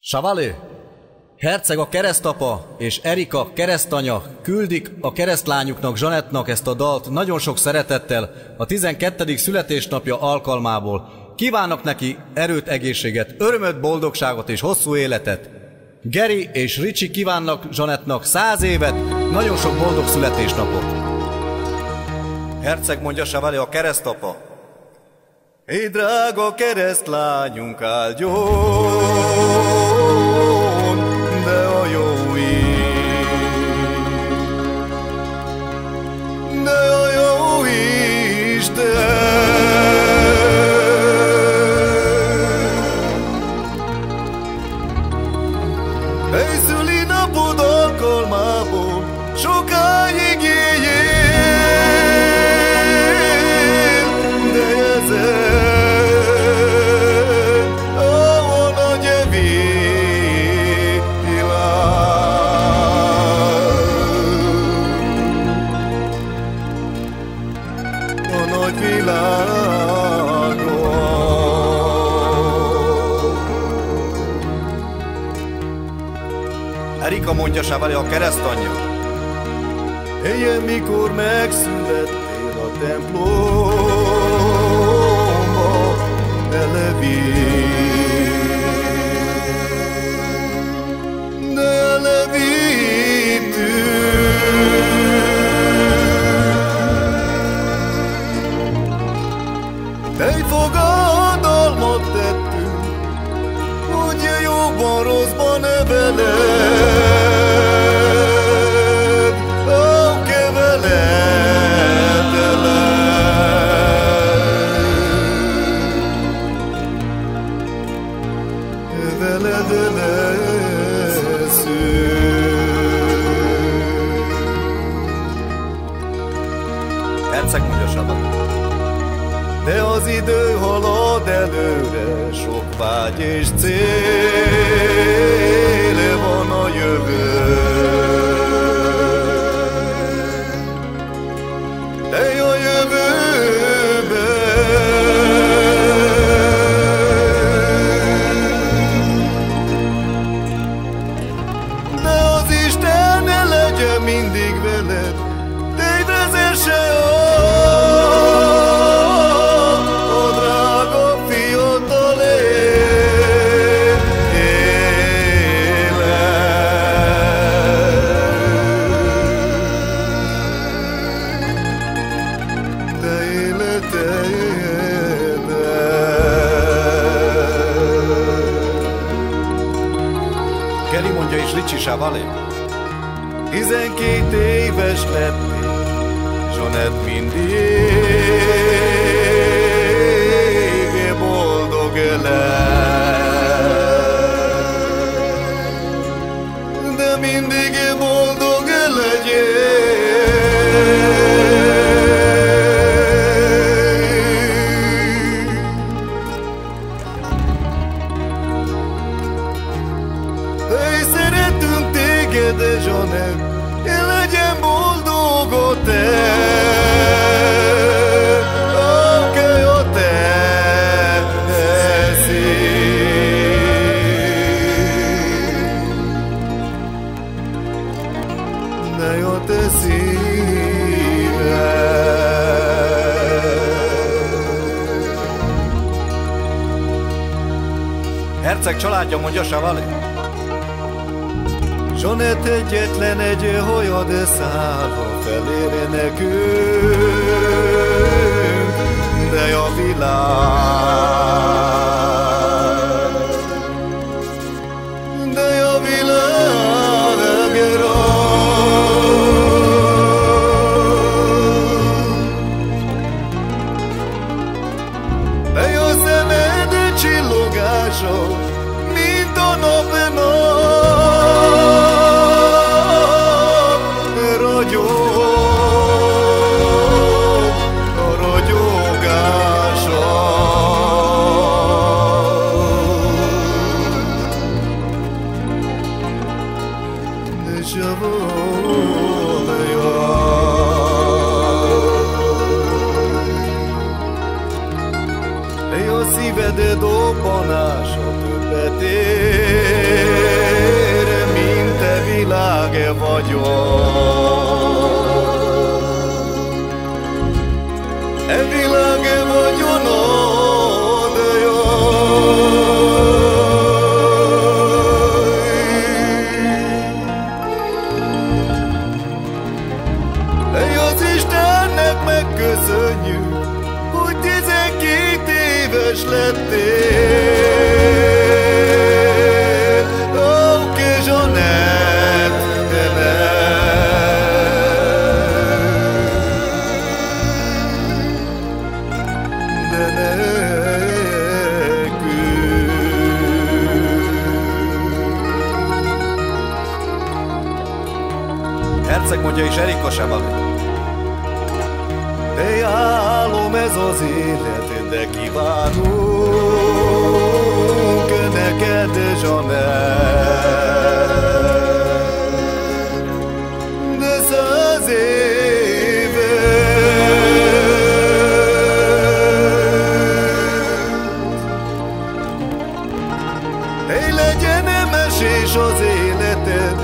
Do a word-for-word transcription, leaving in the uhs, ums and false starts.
Chevalier, herceg a keresztapa és Erika keresztanya küldik a keresztlányuknak, Zsanettnak ezt a dalt nagyon sok szeretettel a tizenkettedik születésnapja alkalmából. Kívánnak neki erőt, egészséget, örömöt, boldogságot és hosszú életet. Gary és Richie kívánnak Zsanettnak százévet, nagyon sok boldog születésnapot. Herceg, mondja Chevalier, a keresztapa. Éj drága keresztlányunk, áldjon de a jó Isten, de a jó Isten. Éj szülinapod alkalmából sokáig éljél, de ezzel a nagyvilág, a nagyvilágon. Erika, mondja Chevalier, a keresztanyja. Éjjel, mikor megszülettél a templomba, elevít, de elevítünk. Éj fogadalmat tettünk, hogy jóban, rosszban neveled a keveredetlen. Keveredetlen leszünk. Herceg, mondja Chevalier. De az idő halad előre, sok vágy és cél van a jövőben. Éj a jövőben. De az Isten legyen mindig veled, éj vezesse a, a drága fiatal élet. Te élet, te élet. Gary mondja és Richie Chevalier. Tizenkét éves lettél, Zsanett mindig boldog lett. De mindig boldog legyél. Éj, szeretünk téged, Zsanett, legyen boldog a te, a ke-, a te szív. Ne a te szíved. Herceg családja, mondja Chevalier. Zsanett egyetlen egy hajad szálva felére nekünk, de a világ, de a Éj, a szíved dobbanása többet ér, gyógy. E vilage vagyonoddja. Lej az Istennek megköszönjük, hogy tizenkét éves lettél. Ó, kis Zsanett, de ne, de nekünk. Herceg mondja is Erika Sebeli. De álom ez az élet, de kívánunk neked, Zsanett, de száz évet. Hey, legyen nemesés az életed,